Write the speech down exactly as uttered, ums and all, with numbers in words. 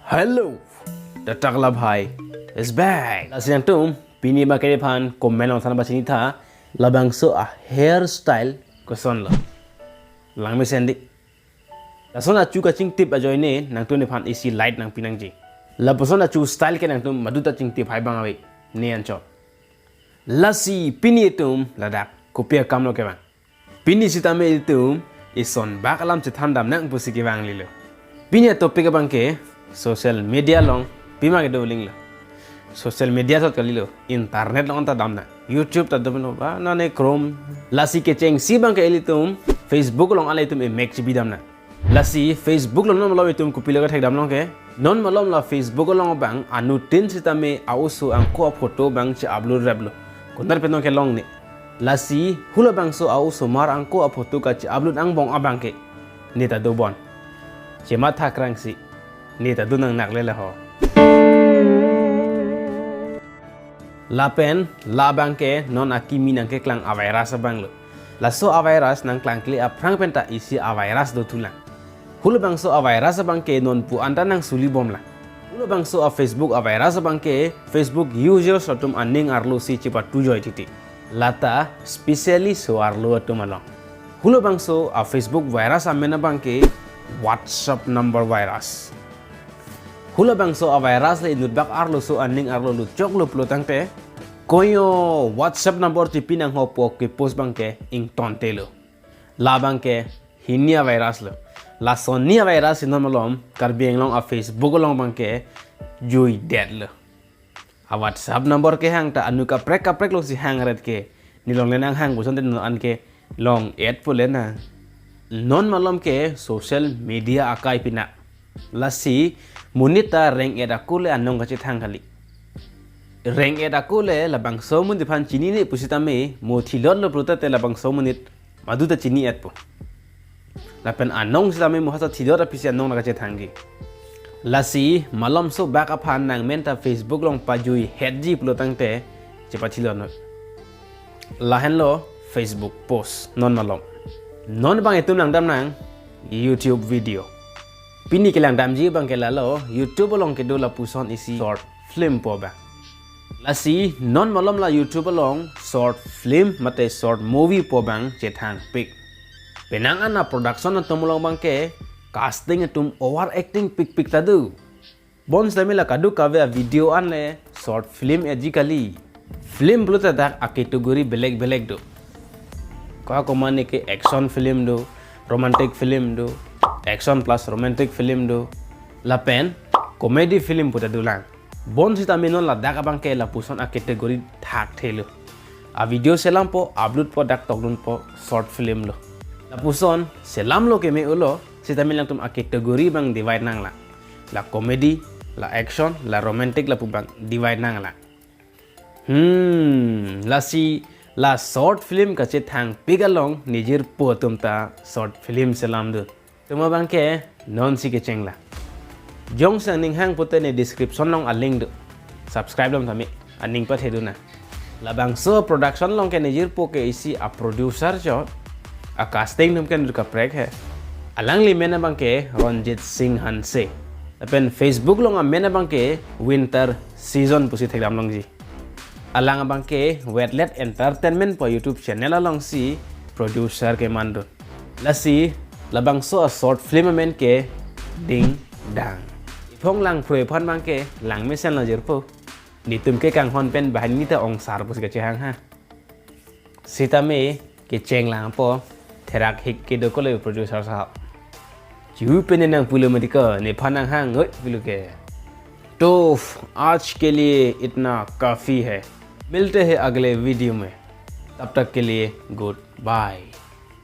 Hello, the Takla Bhai is back. Lasi nangtum pini abangke nephan comment along than pachini tha, labangso a hairstyle kosonlo. Langmesen dei. Lason achu kachingtip ajoine nangtum nephan isi light nangpi nangji. Lapuson achu style ke nangtum maduta chingtip hai abang ave, ne anchot. Lasi pini itum ladak kopi akamlo kevang. Pini sitame itum ison bak alam chethan dam nang pusi kevanglilo. Pini atopic abangke social media along pima kedo ulinglo. Social media sot kalilo, internet along ta damnang. YouTube ta damlo, ba nane Chrome. Lasi kechengsi abangke ilitum Facebook along ale itum emek chibi damnang. Lasi Facebook along non malom itum kopilo kethek damlong ke. Non malom la Facebook along abang anuttin sitame a-oso angko a-photo abang che-upload replo. Konat pen non kelong ne. Lasi halabangso a-osomar angko a-photo kache-upload angbong abangke ne ta dobon. Chematha krangsi ne ta do nang nakle la ho. Lapen labangke non akimi nangkeklang a-virus abanglo. Laso a-virus nangklangkle aphrang penta isi a-virus dothulang. Halabangso a-virus abangke non pu anta nangsulibomlang. Halabangso a-Facebook a-virus abangke Facebook users atum aning arlo si chepatujoi titi. Lata specially so-arlo atum along. Halabangso a-Facebook virus amen abangke WhatsApp number virus. Halabangso a-virus le inut bak arloso aning arlo lutchoklo pulo tangte, koyo WhatsApp number chipi nangho pu ke-post abangke ingtontelo. Labangke hini a-virus lo. Lason hini a-virus si non malom Karbi Anglong a-Facebook along abangke juidetlo. A-WhatsApp number kehang ta anu kaprek kaprek alongsi hangret ke. Ne longle nanghang puson te non anke long-et pule na. Non malom ke social media akai pina. Lasi monit ta reng-et ako le anong kachethang kali. Reng-et ako le labangso monit aphan chinine pusitame mo thilotlo pulote labangso monit maduta chini-etpo. Lapen anong sitame mo hasa thilot aphisi anong nangkachethangji. Lasi malomso bak aphan nangmen ta Facebook along pajuihetji pulo tangte chepathilot non. Lahenlo Facebook post non malom. Non abang itum langdamnang YouTube video. Pini kelangdamji abangke lalo YouTube along kedo lapuson isi short film pu abang. Lasi non malom la YouTube along short film mate short movie pu abang chethangpik. Penang an a-production atum along abangke casting atum over acting pikpik ta do. Bonsitame la kadokave a-video an le short film etji kali. Film pulote dak a-category belek belek do. Ko-, komane ke action film do, romantic film do, action plus romantic film do, lapen comedy film pu ta dolang. Bonsitame non ladak abangke lapuson a-category thakthelo. A-video selampo, uploadpo, dak tokdunpo short film lo. Lapuson selamlo keme-olo, sitame nangtum a-category abang divide nanglang. La comedy, la action, la romantic lapu abang divide nanglang. Hmm, lasi la short film kachethangpik along nejirpo atum ta short film selamdun. Itum abangke nonsi kechenglang. Jongsi aning hang pute ne description along a-link do. Subscribe dam tame, aning pathedun nang. Labangso production along ke nejirpo ke isi a-producer chot, a-casting atum ke inut kaprek he. Alangli amen abangke Ranjit Singh Hanse. Lapen Facebook along amen abangke Winter Season pusi thekdam longji. Alang abangke Wetlet Entertainment pu YouTube channel alongsi producer kemandun. Lasi labangso a-short film amen ke Ding Dang. Iphong langphroi aphan abangke langmesenlo jirpo. Netum ke kanghon pen banghini ta ongsar pusi kachehang ha. Sitame kechenglangpo, therak hik kedo kole producer sahab. Chu pen nangpulo mati ko, nephan nanghang, hoi, pulo ke. तो आज के लिए इतना काफी है। मिलते हैं अगले वीडियो में। तब तक के लिए गुड बाय।